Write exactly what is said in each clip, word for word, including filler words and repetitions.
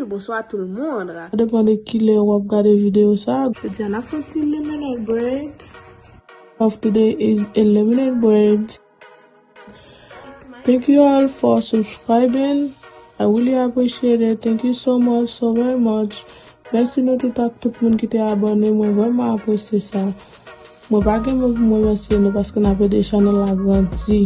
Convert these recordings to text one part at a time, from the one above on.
Bonsoir tout le monde. Sa depan de ki lè w ap gade videyo sa. Jodi a n ap fè yon ti lemonade braid. Of today is a lemonade braid. Thank you all for subscribing. I really appreciate it. Thank you so much, so very much. Mèsi nou tout ak tout moun ki te abòne. Mwen vrèman apresye sa. Mwen pa gen mo pou mwen remèsye nou paske n ap ede chanèl la grandi.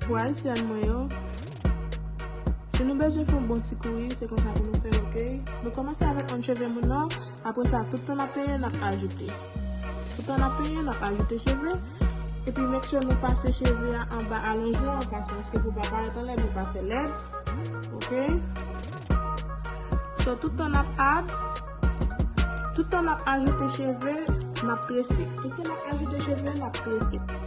Pou Ayisyèn mwen yo, si nou bezwen fè yon bon ti kouri, se konsa pou nou fè, oke? Nou kòmanse avèk yon cheve moun nan, apre sa, tout tan n ap penyen, n ap ajoute. Tout tan n ap penyen, n ap ajoute cheve. Epi make sure nou pase cheve a anba alonjman an fason se pou pa parèt anlè, men pa fè lèd. Oke? So, tout tan n ap add, tout tan n ap ajoute cheve, n ap prese. Tout tan n ap ajoute cheve, n ap prese.